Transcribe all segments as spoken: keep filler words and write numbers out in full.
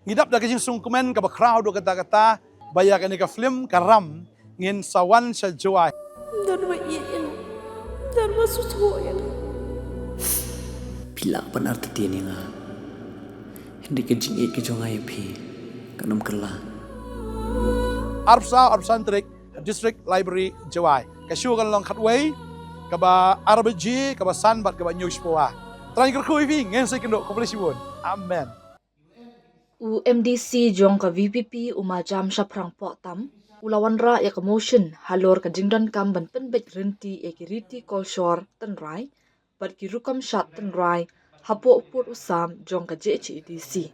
Ngi dap da ka jingsngewkmen kaba khraw haduh katta katta ba ïa kane ka film Ka Ram ngin sa wan sha Jowai. Don ba ïeit ïa nga. Don ba sngewthuh ïa nga. Phi lah ban artatien ïa nga. Hynrei ka jingïeit ka jong nga ïa phi kan ym kylla. Arphew saw arphew san tarik, District Library, Jowai. Ka show kan long khatwei, kaba ar baje, kaba san bad kaba hynñiew shiphew. Trai kyrkhu ïa phi, ngin sa ïakynduh, khublei shibun. Amen. U M D C jong ka V P P, u Ma Jamshaphrang Pohtam, u la wanrah ïa ka motion halor ka jingdonkam ban pynbeit rynti ïa ki riti kolshor tynrai bad ki rukom shad tynrai hapoh u pud u sam jong ka J H A D C.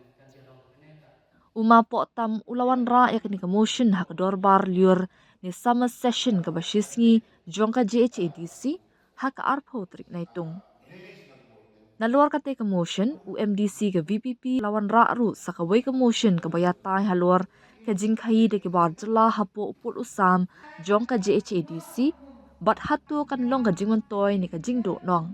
U Ma Pohtam u la wanrah ïa kane ka motion ha ka dorbar lyiur ne summer session kaba shisngi jong ka J H A D C ha ka arphew tarik Naitung. Nalor kata ka motion, u M D C ka V P P la wanrah ruh sa kawei ka motion kaba ïatai halor ka jingkhaii da ki bar jylla hapoh u pud u sam jong ka J H A D C, bad hato kan long ka jingmyntoi ne ka jingduhnong.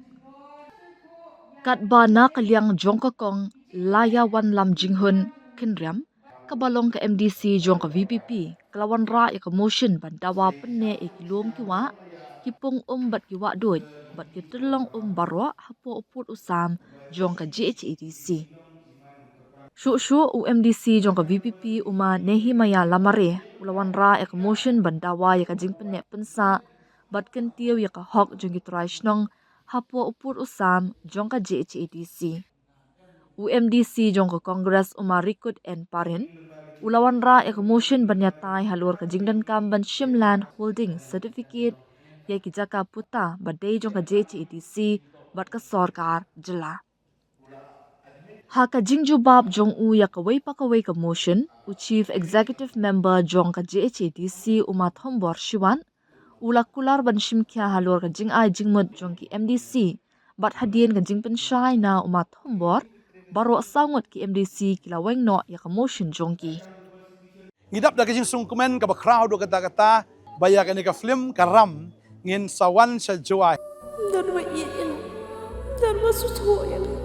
Katba na ka liang jong ka kong Laiawanlam Jinghun Khynriam, kaba long ka M D C jong ka V P P, ka la wanrah ïa ka motion ban dawa pynneh ïa ki lum ki wah, ki pung um bad ki wah duid, bad ki tyllong um baroh hapoh u pud u sam jong ka J H A D C. Shuh shuh u M D C jong ka V P P, u Ma Nehemiah Lamare, u la wanrah ïa ka motion ban dawa ïa ka jingpynneh pynsah bad kyntiew ïa ka hok jong ki trai shnong hapoh u pud u sam jong ka J H A D C. U M D C jong ka Congress, u Ma Rikut N Parin, u la wanrah ïa ka motion ban ïatai halor ka jingdonkam ban shim land holding certificate ïa ki jaka puta ba dei jong ka J H A D C bad ka sorkar jylla. Ha ka jingjubab jong u ïa kawei pa kawei ka motion, u Chief Executive Member jong ka J H A D C, u Ma Thombor Shiwat, u la kular ban shim khia halor ka jingai jingmut jong ki M D C, bad hadien ka jingpynshai na u Ma Thombor, baroh saw ngut ki M D C ki la weng noh ïa ka motion jong ki. Ngi dap da ka jingsngewkmen kaba khraw haduh katta katta ba ïa kane ka film Ka Ram ngin sa wan sha Jowai. Don ba ïeit ïa nga. Don ba sngewthuh ïa nga.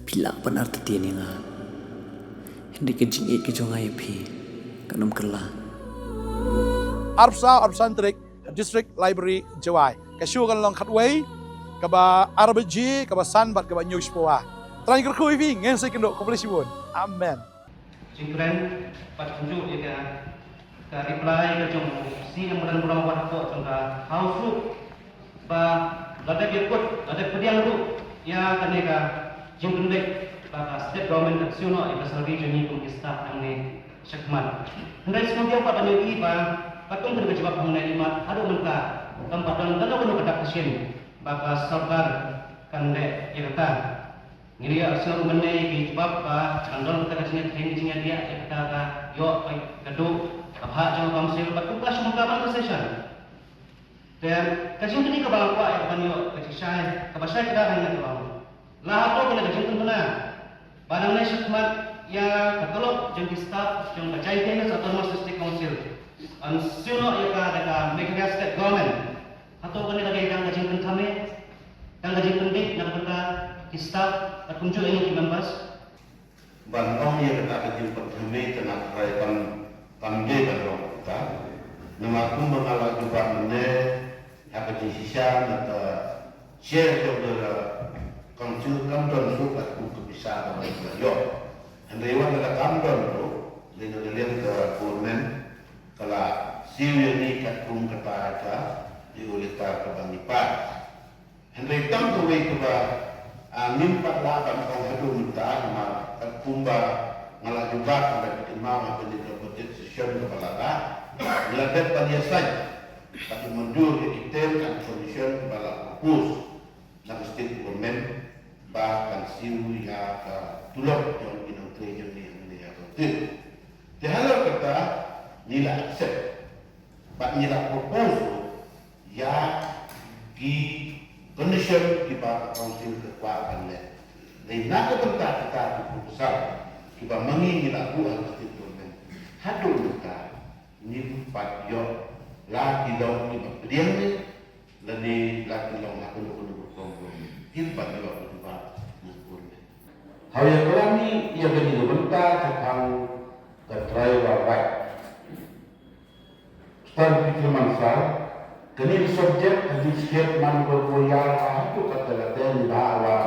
Phi lah ban artatien ïa nga. Hynrei ka jingïeit ka jong nga ïa phi kan ym kylla. Arphew saw arphew san tarik, District Library, Jowai. Ka show kan long khatwei, kaba ar baje, kaba san bad kaba hynñiew shiphew. Trai kyrkhu ïa phi, ngin sa ïakynduh, khublei shibun. Amen. Jingkren bad kumjuh ïa ka, ka reply ka jong C M Madan Bro wat hapoh jong ka House ruh, ba la dep ïakut, la dep pdiang ruh ïa kane ka jingpynbeit ba ka state government kan siew noh ïa ka salary jong ngi kum ki staff hangne shakhmat. Hynrei sngewthuh pat ban ïohi ba katkum kane ka jubab hangne i mat haduh mynta kam pat don kano kano ka dak ka shin ba ka sorkar kan leh ïa kata. Ngi la ïohsngew mynne ïa ki jubab ba kan don kata ka jingïatrei, ka jingïadiah ïa kata ka ïoh ka duh ka bhah jong ka council bad kumta shu mynta ban ka session. Te ka jingkylli kaba nga kwah ïa ka ban ïoh ka jingshai kaba shai kdar hangne ka long, la hato kane ka jingpynbna ba nangne shakhmat ïa ka tulop jong ki staff jong ka Jaintia Hills Autonomous District Council yn siew noh ïa ka da ka Meghalaya State Government. Hato kane ka dei tang ka jingpynthame, tang ka jingpynbeit na ka bynta ki staff bad kumjuh ïa ngi ki members? Ban ong ïa kata ka jingpynthame te nga tharai kam, kam dei ban long kumta. Namar kumba nga la jubab mynne ha ka jingshisha na ka chair jong ka council kam don shuh katkum ka pisa kaba ngi la ïoh. Hynrei wat lada kam don ruh, lei na ka liang ka government ka la siew ïa ngi katkum kata ka, ïa u letter kaba ngi pass. Hynrei tang kawei kaba, ah, ngim pat lah ban ong haduh mynta namar katkum ba nga la jubab, nga la kynmaw ha kane ka budget session kaba la lah, nga la dep ban ïasaid bad ïa mynjur ïa ki terms and condition kaba la propose na ka state government ba kan siew ïa ka tulop jong ki nongtrei jong ngi hangne ha ka council. Te halor kata ngi la accept bad ngi la propose ïa ki condition kiba ka council ka kwah ban leh. Dei na ka bynta kita ki proposal kiba ma ngi ngi la buh ha ka state government, haduh mynta ngim pat ïoh la ki long kiba pdiang ne lane la ki long ha kano kano ka rukom rukom. Ngim pat ïoh kiba na ka government. Haba ïa ka lani ïa kane ka ban Ka tang ka trai wa bai. Stan Peter Mansar, kani subject ka di siat man wa wa ya ha tu kata la ten ba wa.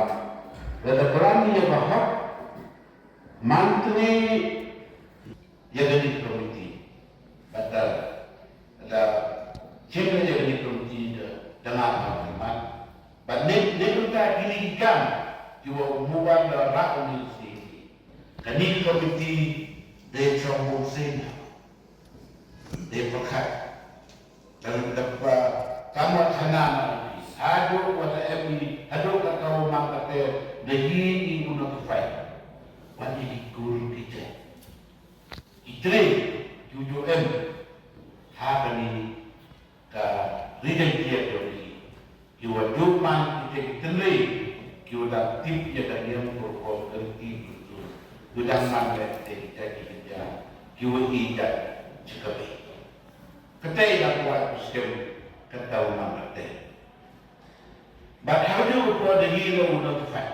Lada klan ya ba hak, mantri ya kani committee. Batal. Lada chem ya kani committee da, da nga ha man. Ba ne, ne tu ta kini kam, ki wa muban da ra uni si. Kani committee de chong bun sing. Dei pyrkhat. Tang dapa tama khana ma. Haduh wa ta em ni, haduh ka kau mang kate, da yi i u notify. Wan i kur ki te. I tre, ki u em. Ha kani ka ri jong ki ïa ki. Ki wa ju man kita ki tynrai, ki wa dang tip ïa ka niam ka rukom ka riti ka rukom. Ki wa dang man ïa kita ki kita ki wa i da chikabi. Kata i dang wa ku skem kata u man kata. Bad ha ju ko da hi la u na ku fat.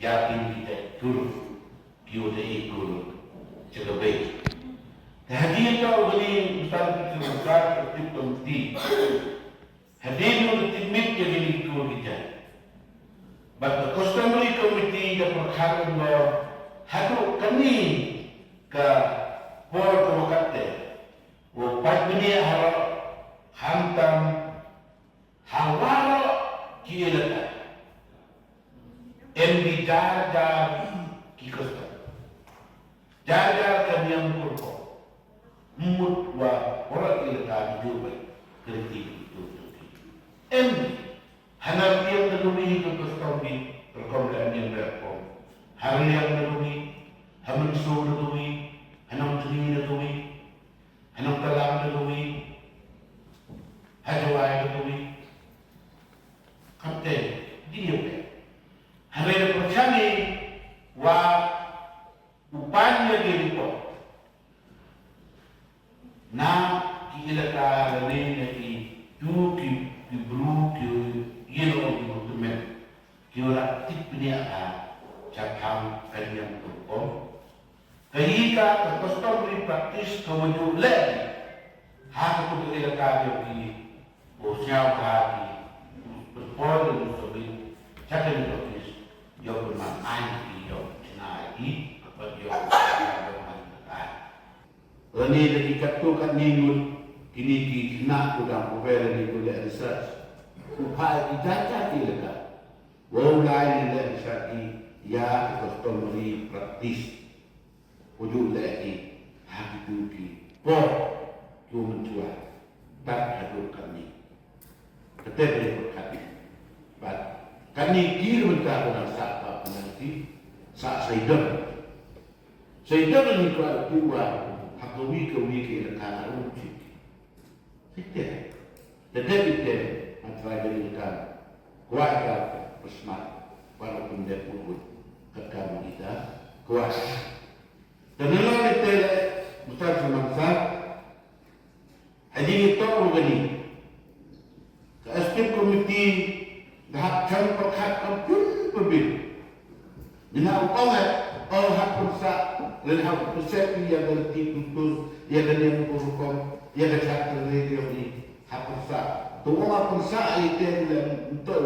Ïa kin kita tur, ki wa da i tur chikabi. Te hadien ka u gani usan ki tur ka tip tom ti. Hadien u tip mit ïa kini ki tur ki jait. Bad ka customary committee da pyrkhat ym ba haduh kani ka por ka wakat te. Wa pat bniah haroh khamtam ha waroh ki elaka. Em ki jar jar ki custom. Jar jar ka niam ka rukom. Mut wa waroh ki elaka ki jubab. Kerti ki tu tu ki. Em ha Narliang na Lumi ka custom ki rukom la em em rukom. Ha Raliang na Lumi, ha Mynso na Lumi, ha Nongtyngi na Lumi, ha Nongtlang na Lumi, ha Jowai na Lumi. Kapten, di ïa phi. Hynrei da pyrshang i wa u pan ïa ki report na ki elaka lane na ki tu ki, ki bru ki ïa ki mutmen ki ora tip bniah ha shaphang ka niam ka rukom. Ka yi ka, ka customary practice ka wa ju leh ha ka tu ka elaka jong ki, u sñiaw ka ki, u pynpoi u sñiaw, cha ka ni office, yow pynman ai ki, yow chna ai ki, bad yow pynman ai. Lane da ki katto katne ngut, kini ki khynnah ku dang pule lane ku leh research. U phah ki jaka ki elaka. Wow lai leh research ki ïa ka customary practice. Ko ju leh ki ha ki tu ki por ki u mynchwa. Tat haduh katne. Kate pyrkhat ni. Bad katne ki mynta ko dang sah pa penalti, sah saidon. Saidon ni ko ar tu wa ha kawi kawi ki elaka na um chik. Site. Te dep ite, ma trai dep ite. Kwah ita pyrshah, kwah ita pyndep ut, kat ka ma ita, kwah. Te nalor ite leh, Mister Shyamansar, ha jingïatoh ruh kane, ka executive committee da hap chang pyrkhat kam pun pun. Ngi hap ong eh, ong hap pynsah, lane hap pynsah ïa ka riti kultur, ïa ka niam ka rukom, ïa ka chart ka ri ïa ngi, hap pynsah. To ong hap pynsah ïa te lem to,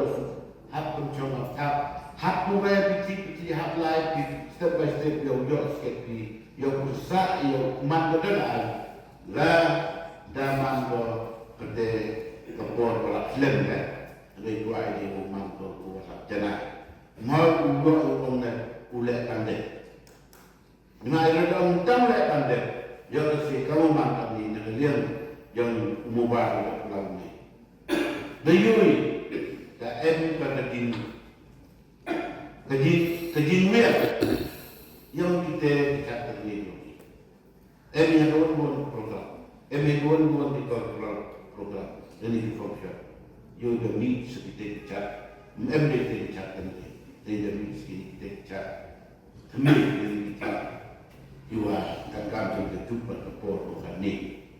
hap pynchong hap, hap pynrai piti piti, hap lai piti, step by step, ïa u ïoh step pi, ïa u pynsah, ïa u man ka dang ai. La da man ko kate ka por ba la slem eh. Hynrei kwah ïa u man ko u hap janai. Mo u ïoh u ong ne u leh tang dep. Nga ïa u ong tang leh tang dep. Ïoh ka si ka u man ka ni na ka liang jong u mobile ka pulang ni. Da yui da em ka ka jing ka jing ka jingwiar. Ïoh kite ka ka ni. Em ïa don don program. Em ïa don don di cultural program. Lane di function. Ïoh da mih sa kita ki chat. Em da kita ki chat kan. Ïoh da mih sa kita ki chat. Kami da kita ki chat. Ïoh wa kan kam sa kita jumpa ka por ko kan ni.